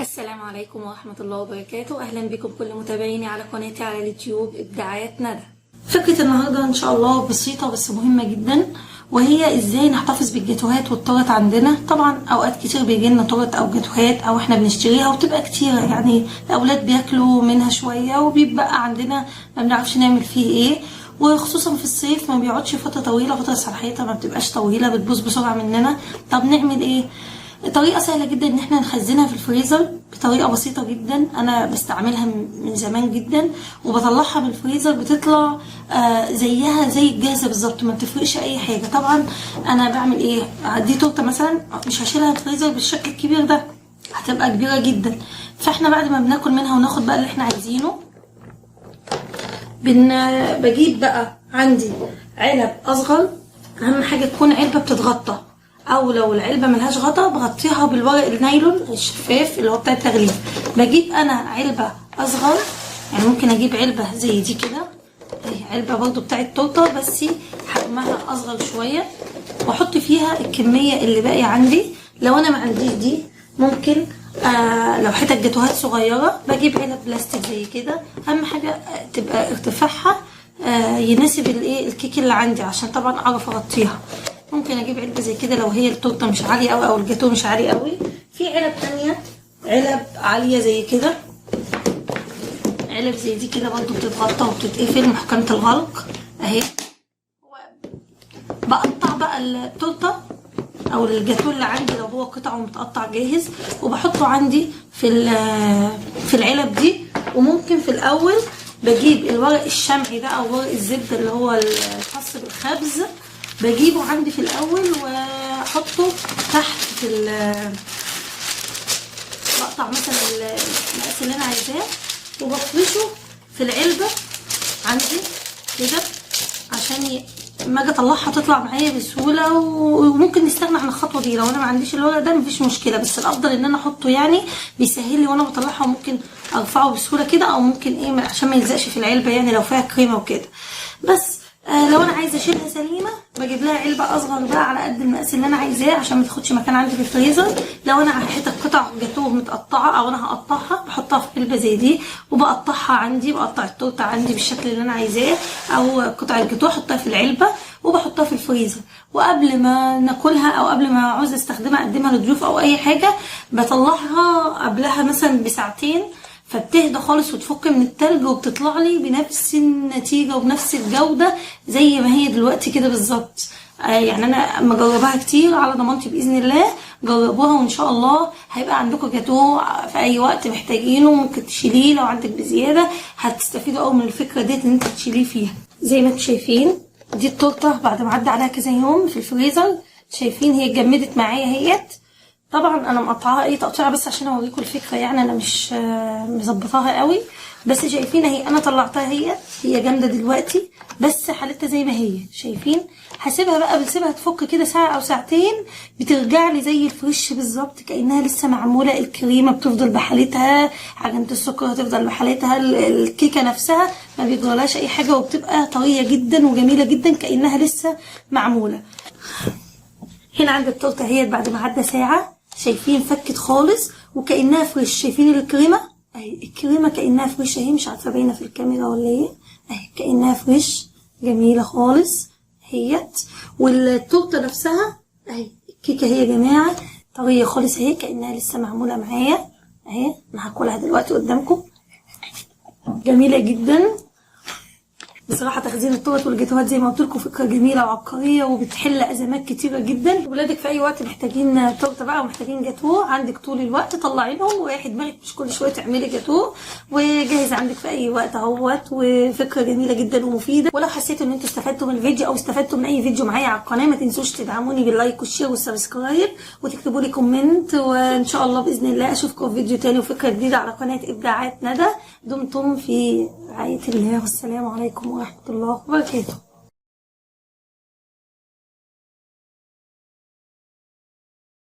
السلام عليكم ورحمة الله وبركاته. أهلا بكم كل متابعيني على قناتي على اليوتيوب إبداعات ندى. فكرة النهاردة إن شاء الله بسيطة بس مهمة جدا، وهي إزاي نحتفظ بالجاتوهات والتورت عندنا. طبعا أوقات كتير بيجي لنا تورت أو جاتوهات أو إحنا بنشتريها وبتبقى كتيرة، يعني الأولاد بياكلوا منها شوية وبيبقى عندنا ما بنعرفش نعمل فيه إيه، وخصوصا في الصيف ما بيقعدش فترة طويلة، فترة صلاحيتها ما بتبقاش طويلة، بتبوظ بسرعة مننا. طب نعمل إيه؟ طريقة سهلة جدا ان احنا نخزنها في الفريزر بطريقة بسيطة جدا، انا بستعملها من زمان جدا، وبطلعها من الفريزر بتطلع زيها زي الجاهزة بالظبط، ما بتفرقش اي حاجة. طبعا انا بعمل ايه؟ دي تورتة مثلا مش هشيلها في الفريزر بالشكل الكبير ده، هتبقى كبيرة جدا. فاحنا بعد ما بناكل منها وناخد بقى اللي احنا عايزينه، بجيب بقى عندي علب اصغر. اهم حاجة تكون علبة بتتغطى، او لو العلبة ملهاش غطا بغطيها بالورق النايلون الشفاف اللي هو بتاع التغليف. بجيب انا علبة اصغر، يعني ممكن اجيب علبة زي دي كده، اهي علبة برضو بتاعه تورته بس حجمها اصغر شوية، واحط فيها الكمية اللي باقية عندي. لو انا ما عنديش دي ممكن لو حتت جاتوهات صغيرة بجيب علب بلاستيك زي كده. اهم حاجة تبقى ارتفاعها يناسب الايه الكيك اللي عندي، عشان طبعا اعرف اغطيها. ممكن اجيب علبة زي كده لو هي التورتة مش عالية قوي او الجاتوه مش عالي قوي. في علب تانية علب عالية زي كده، علب زي دي كده برضو بتتغطى وبتتقفل محكمة الغلق اهي. بقطع بقى التورتة او الجاتوه اللي عندي لو هو قطعه متقطع جاهز، وبحطه عندي في العلب دي. وممكن في الاول بجيب الورق الشمعي ده او ورق الزبدة اللي هو الخاص بالخبز، بجيبه عندي في الاول واحطه تحت في بقطع مثلا المقاس اللي انا عايزاه وبفرشه في العلبة عندي كده، عشان لما اجي اطلعها تطلع معايا بسهولة. وممكن نستغنى عن الخطوة دي لو انا ما عنديش الورق ده، مفيش مشكلة، بس الافضل ان انا احطه، يعني بيسهل لي وانا بطلعها، وممكن ارفعه بسهولة كده، او ممكن ايه عشان ما يلزقش في العلبة، يعني لو فيها كريمة وكده. بس لو انا عايزه اشيلها سليمة بجيب لها علبة اصغر بقى على قد المقاس اللي انا عايزاه، عشان ما تاخدش مكان عندي في الفريزر. لو انا حتت قطع جاتوه متقطعه او انا هقطعها، بحطها في علبة زي دي وبقطعها عندي، بقطع التورتة عندي بالشكل اللي انا عايزاه او قطع الجاتوه احطها في العلبة وبحطها في الفريزر. وقبل ما ناكلها او قبل ما عاوزه استخدمها اقدمها للضيوف او اي حاجة، بطلعها قبلها مثلا بساعتين، فبتهدى خالص وتفك من التلج، وبتطلع لي بنفس النتيجة وبنفس الجودة زي ما هي دلوقتي كده بالظبط. يعني انا مجرباها كتير على ضمانتي باذن الله. جربوها وان شاء الله هيبقى عندكم جاتوه في اي وقت محتاجينه، ممكن تشيليه لو عندك بزيادة، هتستفيدوا قوي من الفكرة ديت ان انت تشيليه فيها. زي ما انتم شايفين دي التورتة بعد ما عدى عليها كذا يوم في الفريزر، شايفين هي اتجمدت معايا اهيت. طبعا انا مقطعاها ايه تقطيعه بس عشان اوريكم الفكرة، يعني انا مش مظبطاها قوي، بس شايفين اهي انا طلعتها هي جامدة دلوقتي، بس حالتها زي ما هي شايفين. هسيبها بقى، بسيبها تفك كده ساعة او ساعتين، بترجع لي زي ال fresh بالظبط كانها لسه معمولة. الكريمة بتفضل بحالتها، عجينه السكر هتفضل بحالتها، الكيكه نفسها ما بيجرالهاش اي حاجة، وبتبقى طرية جدا وجميلة جدا كانها لسه معمولة. هنا عند التورتة اهي بعد ما عدى ساعة، شايفين فكت خالص وكانها fresh. شايفين الكريمة اهي، الكريمة كانها fresh اهي، مش عارفه باينة في الكاميرا ولا ايه، اهي كانها fresh جميلة خالص اهيت. والتورته نفسها اهي، الكيكه اهي يا جماعة طرية خالص اهي كانها لسه معمولة معايا اهي. انا هاكلها دلوقتي قدامكم، جميلة جدا بصراحة. تخزين التورت والجاتوهات زي ما قلت لكم فكرة جميلة وعبقريه، وبتحل ازمات كتيرة جدا. ولادك في اي وقت محتاجين تورته بقى ومحتاجين جاتوه، عندك طول الوقت طلعي لهم وريحي دماغك، مش كل شوية تعملي جاتوه، وجاهز عندك في اي وقت اهوت. وفكره جميلة جدا ومفيدة. ولو حسيتوا ان انتوا استفدتوا من الفيديو او استفدتوا من اي فيديو معايا على القناة، ما تنسوش تدعموني بال like وال share وال subscribe، وتكتبوا لي comment. وان شاء الله باذن الله اشوفكم في فيديو تاني وفكره جديدة على قناة ابداعات ندى. دمتم في رعاية الله، والسلام عليكم ورحمة الله وبركاته.